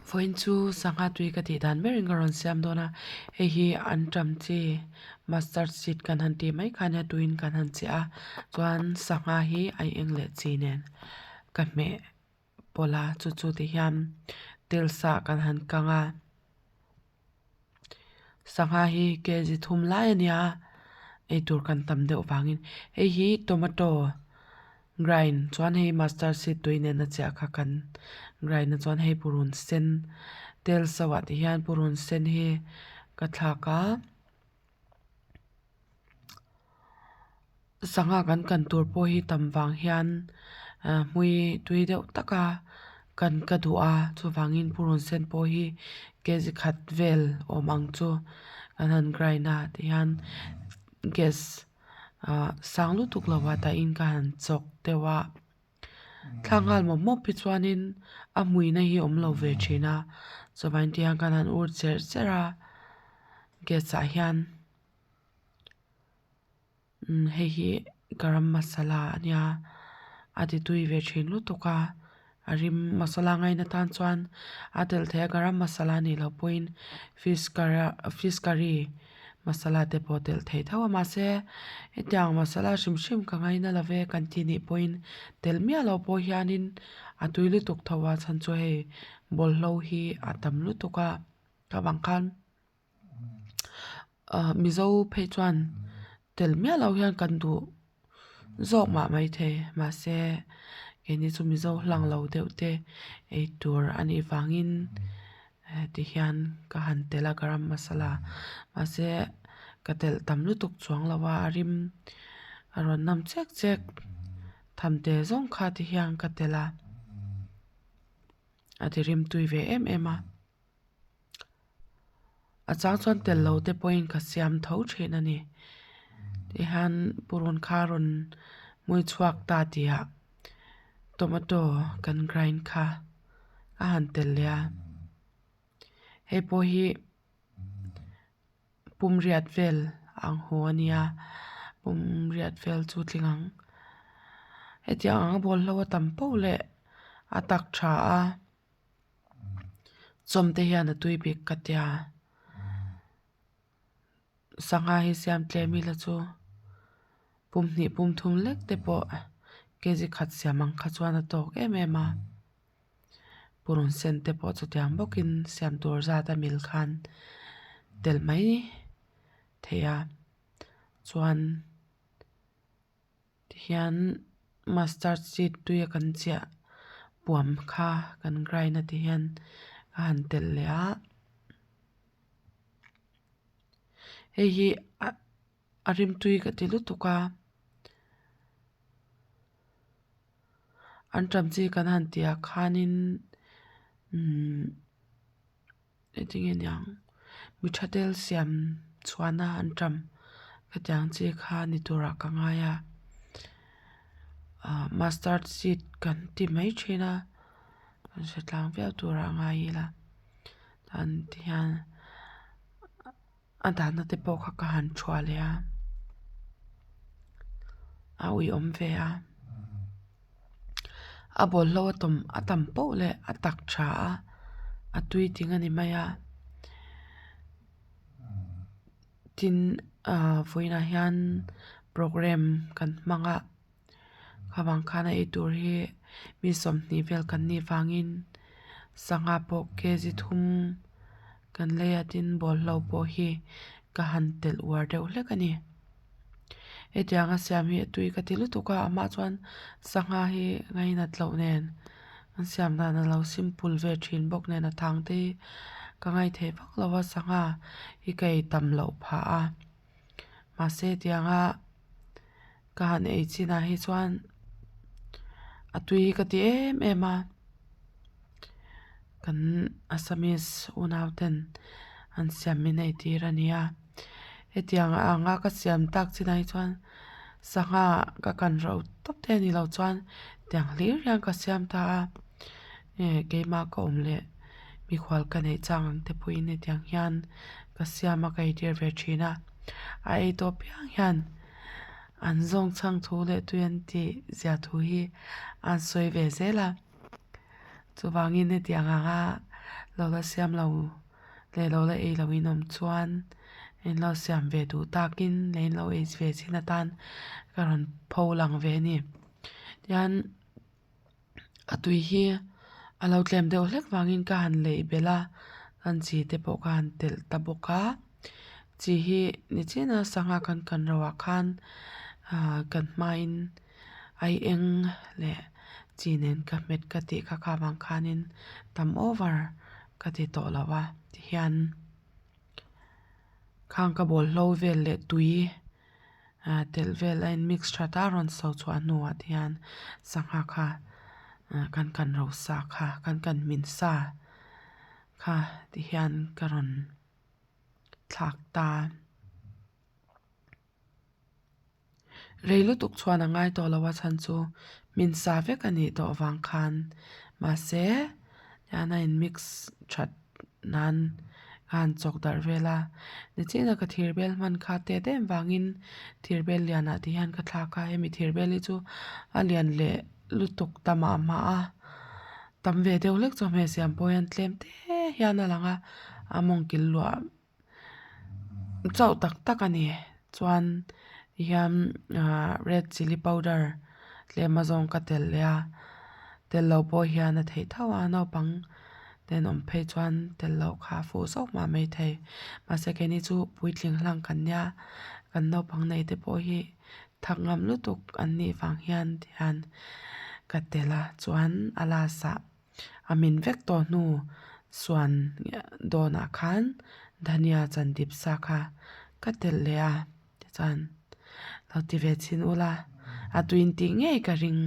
Vawiin chu sangha tui ka tih dan berin ka rawn siam dawn a hei hi anṭam chi mustard seed kan han tih mai kha ania tuiin kan han chiah a chuan sangha hi a eng leh chi nen ka hmeh pawlh a chu chu ti hian tel sa kan han kang a sangha hi kg thum lai a nia eitur kan tam deuh vangin hei hi tomato grind chuan hei mustard seed tui nena chiah kha kan grind a chuan hei purun sen tel so ah te hian purun sen hi ka thlak a sangha kan kan tur pawh hi tam vang hian ah hmui tui deuh taka kan ka duh a chuvangin purun sen pawh hi kg khat vel awm ang chu kan han grind a tihian gas ah sang lutuk lo ah dahin ka han chawk deuh a thla nghal mawp mawp hi chuanin a hmuihna hi a awm lo ve thin a chuvangin tihian kan han ur cherh cherh a gas ah hian. Umm hei hi garam masala a nia a ti tui ve thin lutuk a a rim masala ngaina tan chuan a telh theih a garam masala nih loh pawhin fish curry fish curry masala te pawh telh theih tho a mahse hetiang masala hrim hrim ka ngaina lo ve kan tih nih pawhin telh miah loh pawh hianin a tui lutuk tho a chhan chu hei bawlhlo hi a tam lutuk a ka bang khan. Ah mizo phei chuan tel miah loh hian kan duh zawk mah maithei mahse keini chu mizo hlang lo deuh te eitur a nih vangin tihian ka han tel a garam masala mahse ka telh tam lutuk chuang lo a a rim a rawn nam chek chek tham te zawng kha tihian ka tel a a ti rim tui ve em em a. A chang chuan tel lo te pawhin ka siam tho thin a ni tihian purun kha a rawn hmui chhuak ta tih ah tomato kan grind kha a han tel leh a hei pawh hi pum riat vel ang hu a nia pum riat vel chu tling ang hetiang ang a bawlhlo a tam poh leh a tak tha a. Chawm te hian a tui bik ka tia sangha hi siam tlem ila chu pum hnih pum thum lek te pawh kg khat siam ang kha chuan a tawk em em a purun sen te pawh chutiang bawkin siam tur zat a mil khan telh mai theih a chuan. Tihian mustard seed tui a kan chiah puam kha kan grind a tihian a han telh leh a hei hi a rimtui ka ti lutuk a anṭam chi kan han tih ah khanin umm Engtinge niang mi tha tel siam chhuahna an ṭam hetiang chi kha ni turah ka ngai a ah mustard seed kan ti mai ṭhin a kan hre tlang viau turah a ngai ila an ti hian a dahna te pawh kha ka han thuah leh a a uiawm ve a a bawlhlo a tawm a tam poh leh a tak tha a a tui ting a ni mai a tin ah vawiinah hian programme kan hmang a khavang khan a ei tur hi mi sawmhnih vel kan nih vangin sangha pawh kg thum kan lei a tin bawlhlo pawh hi ka han telh uar deuh hlek a ni. Hetiang a siam hi a tui ka ti lutuk a amah chuan sangha hi ngainat loh nen an siam dan a lo simple ve thin bawk nen a thang te hi ka ngaithei vak lo a sangha hi ka ei tam loh phah a mahse hetianga ka han ei chinah hi chuan a tui hi ka ti em em a kan assamese unau ten an siam min ei tir a ni a. Hetiang anga ka siam tak chinah hi chuan sangha ka kan rauh tawp te a nih loh chuan tiang hlir hian ka siam ta a eh keimah ka awm leh mikhual ka neih chang ang te pawhin hetiang hian ka siam a ka eitir ve thin a a ei tawh piang hian an zawng chhang thu leh tui an tih zia thu hi an sawi ve zel a chuvangin hetiang anga. Lo la siam lo leh lo la ei lo in awm chuan in lo siam ve duh takin leh in lo ei ve chin atan ka rawn pho lang ve a ni. Tihian a tui hi a lo tlem deuh hlek vangin ka han leih belh a, an chi te pawh ka han telh ta bawk a. Chi hi nichina sangha kan kan ro ah khan ah kan hmain ai eng leh chi nen ka hmet ka tih kha kha vang khanin tam over ka ti tawh lo a tihian khang ka bawlhlo vel leh tui ah telh vel a in mix that a rawn so chhuah hnuah te hian sangha kha ah kan kan ro sa kha kan kan hmin sa kha tihian ka rawn thlak ta. Rei lutuk chuan a ngai tawh lo a chhan chu hmin sa vek a nih tawh vang khan mahse tihian a in mix that nan a han chawk darh vel a nichina ka thir bel hman kha tet em vangin thir bel lianah ti hian ka thlak a hemi thir bel hi chu a lian leh lutuk ta mah mah a tam ve deuh hlek chawhmeh siam pawh hian tlem te hian a lang a a mawng kil luah chauh tak tak a ni chuan tihian ahh red chilli powder tlem azawng ka telh leh a telh loh pawh hian a theih tho a naupang te an awm phei chuan telh loh kha a fuh zawk mah maithei mahse keini chu puitling hlang kan nia kan naupang nei te pawh hi thak ngam lutuk an nih vang hian tihian ka telh a chuan a last ah. A min vek tawh hnu suan dawnah khan dhania chan dip sa kha ka telh leh a tichuan lo ti ve chhin ula a tuin tih ngei ka ring.